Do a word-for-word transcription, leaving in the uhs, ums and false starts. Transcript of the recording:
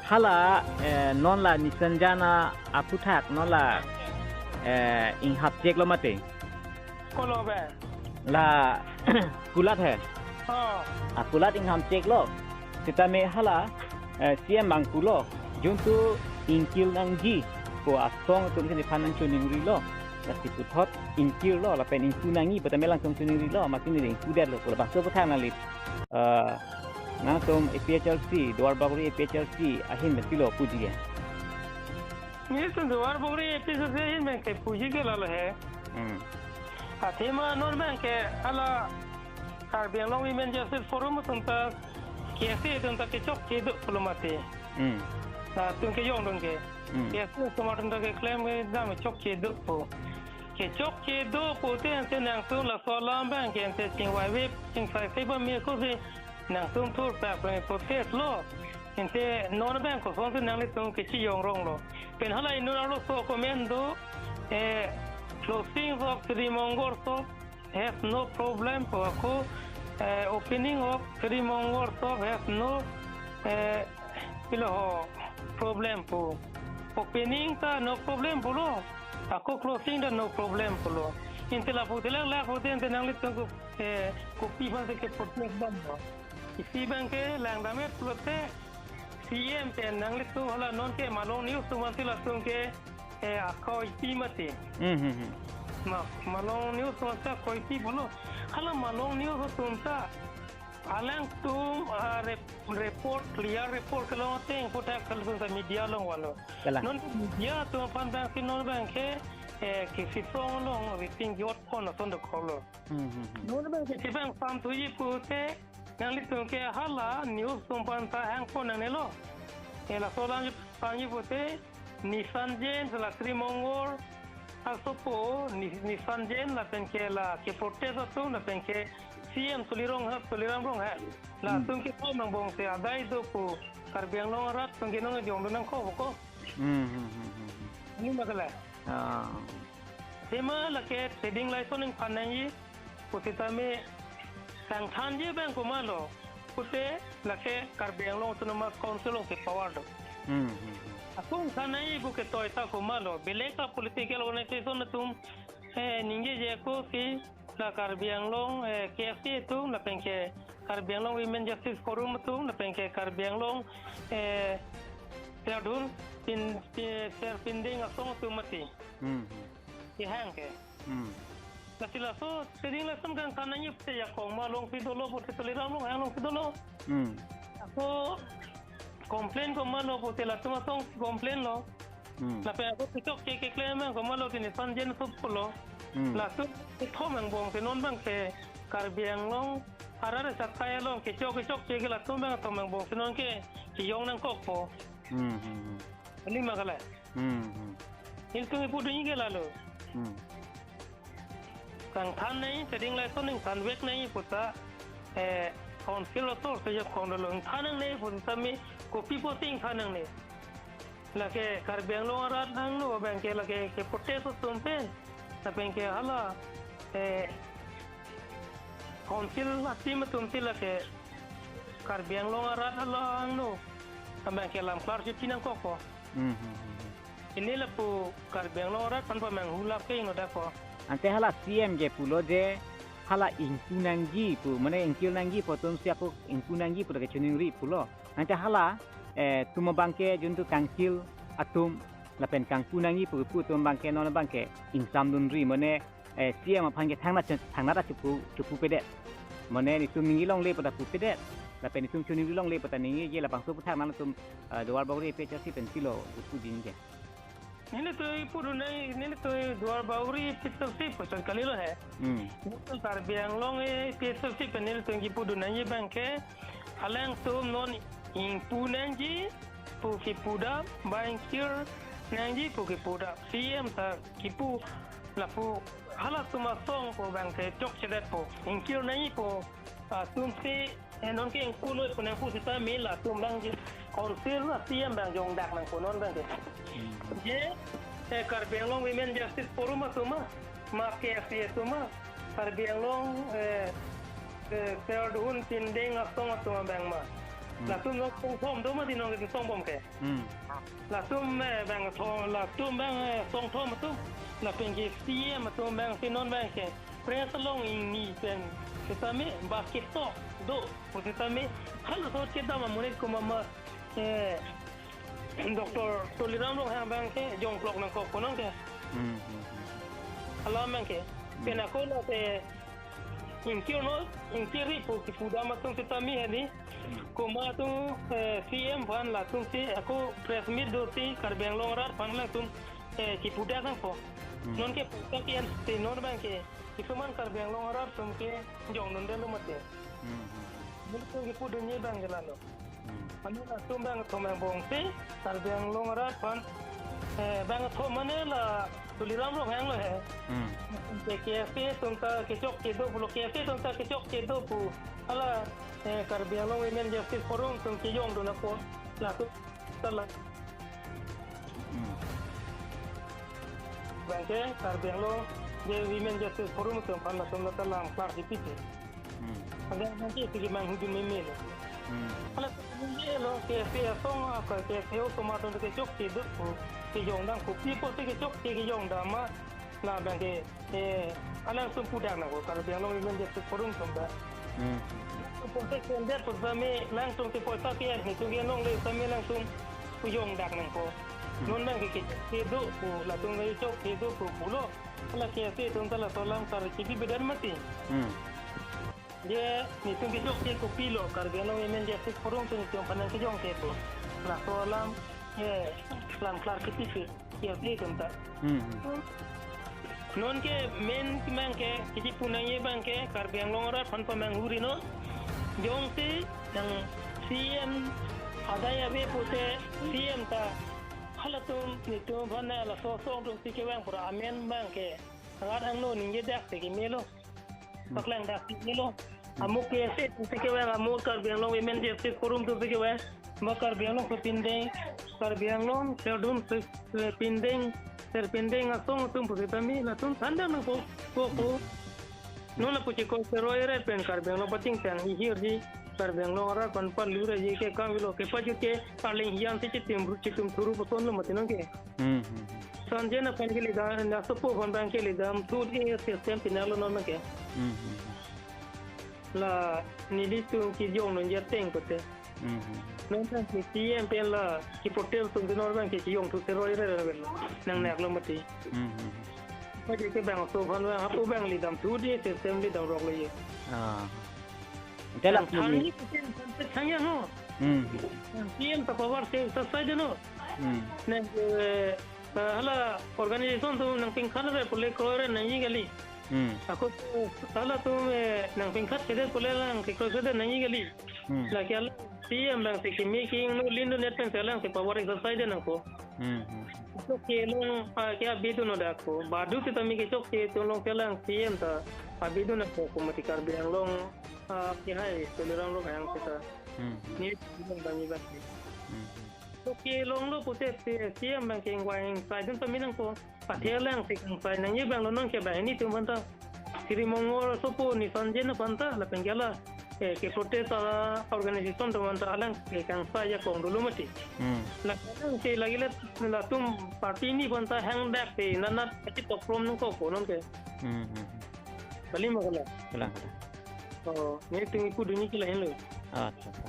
Hala, eh, non la Nisanjan aphuthak, non la, eh, inghap chek lo mati. Kolo be? La kulat he. Oh. Akulat inghap chek lo. Sitame hala, eh, C M bang pulo. Juntu ingkil nangji pu asong atum si nephan nangchiningri lo. Lasi puthot ingkil lo, lapen ingpu nangji pu tame lang atum chiningri lo, mati ne ingpu det lo, pu labangso aphuthak nangli. Eh, nangtum A P H L C, Duar Bagori A P H L C ahin pen pilo puji ke? Nelitum Duar Bagori A P H L C ahin pen ke puji ke lalo he. Hmm. Athema non pen ke hala Karbi Anglong Women Justice Forum atum ta K S A atum ta kechokche do pulo mati. Hmm. Latum kejongdun ke. Hmm. K S A atum atum ta keklem kedam chokche do pu. Kechokche do pute ante nangtum laso alam pen ke ante chingvaive chingsaise pame ako si nangtum thurta pen protest lo. Ante non pen kosonsi nanglitum kechijong rong lo. Pen hala inut arloso comment do, eh, closing of Sri Mongor shop has no problem pu ako, eh, opening of Sri Mongor shop has no, eh, pilo ho problem pu. Opening ta no problem pulo. Ako closing ta no problem pulo. Ante lapu thilak lak pute ante nanglitum ko, eh, kopi aphansi ke protest dam lo. Isi abang ke langdam-et pulote C M pen nanglitum hala non ke Malong News atum aphansi latum ke, eh, akoipi mati. Hmm, hmm, hmm. Ma, Malong News atum aphansi akoipi pulo. Hala Malong News atum ta alangtum, ah, rep-, report, clear report kelong ateng aphuthak kalatum ta media along vanlo. Kalang. Non media atum aphan abang si non abang ke, eh, kisi song along riting jot pon ason dokok lo. Hmm, hmm, hmm. Non abang ke chibang sam thuji pute nanglitum ke hala news atum aphan ta hangpon nangnelo. Eh, laso alam ji pangji pute Nisanjan, la Sri Mongor asopo, Ni-, Nisanjan lapen ke la keprotest atum lapen ke C M Tuliram Ronghang, Tuliram Ronghang. Hmm. Latum kethom angbong si adai do pu Karbi Anglong arat atum ke nongjong do nangkok ko. Hmm, hmm, hmm, hmm, hmm. Ini masalah. Ah. Athema lake trading license nangphan nangji pusitame kangthanji abang komatlo pute lake Karbi Anglong Autonomous Council along si power do. Hmm, hmm, hmm. Ako ingthan nangji pu ketoi ta komatlo, belek a political organization atum, eh, ningjeje ako si la Karbi Anglong, eh, K S A atum lapen ke Karbi Anglong Women Justice Forum atum lapen ke Karbi Anglong, eh, Serdun Pin, Pin, Ser Pindeng asong atum mati. Hmm, hmm. Kehang ke. Hmm. Lasi laso trading license kangthan nangji pute Jakong Mah along si dolo pute Tuliram Ronghang along si dolo. Hmm. Ako complain komatlo pute latum asong si complain lo. Hmm. Lapen ako kechokche keklem komatlo si Nisanjan asopo lo. Hmm. Latum kethom angbong si non abang ke Karbi Anglong arat asakai along kechok kechokche ke latum abang kethom angbong si non ke kejong nangkokpo. Hmm, hmm, hmm. Ini masalah. Hmm, hmm. Ilitum kipudunji ke lalo. Hmm. Kangthan nangji, trading license nangthanvek nangji puta, eh, council atum si Jakong dolo. Ingthan nangne pusitame kopi pusi ingthan nangne. Lake Karbi Anglong arat angno abang ke lake keprotest atum pen. Lapen ke hala, eh, council a-team atum si lake Karbi Anglong arat hala angno abang ke lam klar si pi nangkokpo. Hmm, hmm, hmm, hmm. Ini lapu Karbi Anglong arat aphan pamanghulap ke ingno dak ko. Ante hala C M ke pulo je hala ingpu nangji pu, mane ingkil nangji pu atum si ako ingpu nangji pu lake chiningri pulo. Ante hala, eh, itum abang ke juntu kangkil atum lapen kangpu nangji pu pu atum abang ke non abang ke ingsamdunri, mane, eh, C M aphan ke thangnat chen-, thangnat ta chepu, chepupedet. Mane nelitum ningje longle pu ta pupedet. Lapen nelitum chiningri longle pu ta ningjeje, labangso aphuthak nangtum, eh, Duar Bagori A P H L C pen pilo puji ke. Nelitum kipudun nangji, nelitum Duar Bagori A P H L C puson kalilo he. Hmm. Nelitum Karbi Anglong A P H L C pen nelitum kipudun nangji abang ke alangtum non ingpu nangji pu kipudam, ba ingkir nangji pu kipudam. C M ta kipu lapu halatum asong pu abang ke chokchedetpo. Ingkir nangji pu atum si, eh, non ke ingpu noi pu nangpusitame latum abang ke council a-team abang jongdak nangpo non abang ke. Hmm. Je, eh, Karbi Anglong Women Justice Forum atum ma, ma K S A atum ma, Karbi Anglong, eh, eh, Serdun Pindeng asong atum abang ma. Hmm. Latum lo songthom do mati non ke songbom ke. Hmm. Latum, eh, bang thom, latum bang, eh, songthom atum. Lapen ke C M atum bang si non bang ke press along ingni pen sitame ba ketok do pu sitame halaso kedam amonit komat ma, eh, Doctor Tuliram Ronghang bang ke jongklok nangkok konon ke. Hmm, hmm, hmm. Alam bang ke. Hmm. Pen ako la te ingkir no, ingkir ri pu kipudam atum sitame hadi. Hmm. Komat atum, eh, C M aphan latum si ako press meet do si Karbi Anglong arat aphan latum, eh, kipudak nangpo. Hmm. Non ke pudak yen si non bang ke. Isuman Karbi Anglong arat atum kejong dunde lo mati. Hmm, hmm, hmm. Nelitum kipudunji bang ke lalo. Hmm. Mane latum bang thom angbong si Karbi Anglong arat aphan, eh, bang thom mane la Tuliram Ronghang lo he. Hmm. Ke K S A atum ta kechokche do pulo, K S A atum ta kechokche do pu. Hala, eh, Karbi Anglong Women Justice Forum atum kejong dun ako. Latum ta la. Hmm. Bang ke Karbi Anglong je Women Justice Forum atum aphan latum ta lam klar di pite. Hmm. Agak nanti itu gimana hujung meme lo. Hmm. Hala tu meme lo, K S A asong apa, K S A atum atum kechokche do pu, kejong dam pu, pi apotsi kechokche kejong dam ma, la bang ke, eh, alangtum pudak nangpo, Karbi Anglong Women Justice Forum atum ta. Hmm. Pu apotsi kendet pu sitame latum ke poisa ke, nitum ke nongle sitame latum kejong dak nangpo. Hmm. Non bang ke kechokche do pu, latum kechokche do pu pulo. Hala K S A atum ta laso alam klar kipi bedan mati. Hmm. Je nitum kechokche kopilo, Karbi Anglong Women Justice Forum atum nitum aphan nangkejongche pu. Laso alam, eh, lam klar kipi ke, K S A atum ta. Hmm, hmm. Non ke main bang ke, kipu nangji bang ke, Karbi Anglong arat aphan pamanghu ri non. Jongsi nang C M adai ave pute, C M ta halatum nitum aphan laso asong atum si kevang pura amen bang ke. Angat angno ningje dak si keme lo. Hmm. Paklang dak si keme lo. Hmm. Amo K S A atum si kevang, amo Karbi Anglong Women Justice Forum atum si kevang. Amo Karbi Anglong si pindeng, Karbi Anglong kardom si, eh, pindeng, ser pindeng asong atum pu sitame latum than dam nangpo, ko ko. Hmm. Non lapu chikoi seroi ret pen Karbi Anglong pachingthang ihirji, Karbi Anglong arat aphan palura ji ke kam ilo ke pajut ke arleng hian si chitim ru chitum thuru poton lo mati non ke. Hmm, hmm, hmm. Sanjen aphan ke lidam, na sopo aphan bang ke lidam, thu di system pinalo non ke. Hmm, hmm, hmm. La nelitum kejong non jateng kote. Hmm, hmm, hmm. Non bang ke C M pen la kiprotest atum non bang ke kejong thu seroi re re lo. Nang Hmm. nak lo mati. Hmm, hmm, hmm. Paje ke bang so aphan bang hapu bang lidam thu di system lidam rok lo ye. Ah. Ante la Nang thang ni ni. Thang ya no. Hmm. Nang C M ta power se sa sai de no. Hmm. Nang, eh, eh, hala organization atum nangpingkhat re pule kroi re nangji kali. Hmm. Ako halatum, eh, nangpingkhat sedet pule lang kekroi sedet nangji kali. Hmm. Lake alang C M bang si kimi king no lin do net pen si alang si power exercise de nangpo. Hmm, hmm. Kechokche along, ah, ke abidun no dak ko. Badu sitame kechokche atum along si alang C M ta abidun nangpo ko mati Karbi Anglong, ah, ke hai Tuliram Ronghang seta. Hmm. Ni bang ni bang. Hmm. Kechokche along lo pute si C M bang ke ingwang sai dun sami nangpo. Pathe alang si kangsai nangji bang lo non ke bang nitum aphan ta. Sri Mongol sopo ni Sanjen aphan ta lapen ke la, eh, keprotest a organization atum aphan ta alang ke kangsai ajakong dolo mati. Hmm. La alang ke lagi la latum party ni aphan ta hang dak ke nanat ati tokrom nangkok ko non ke. Hmm, hmm, hmm. Bali ma kalang. Kalang, kalang. Oh, nitum kipudunji ke lahenlo. Accha, accha.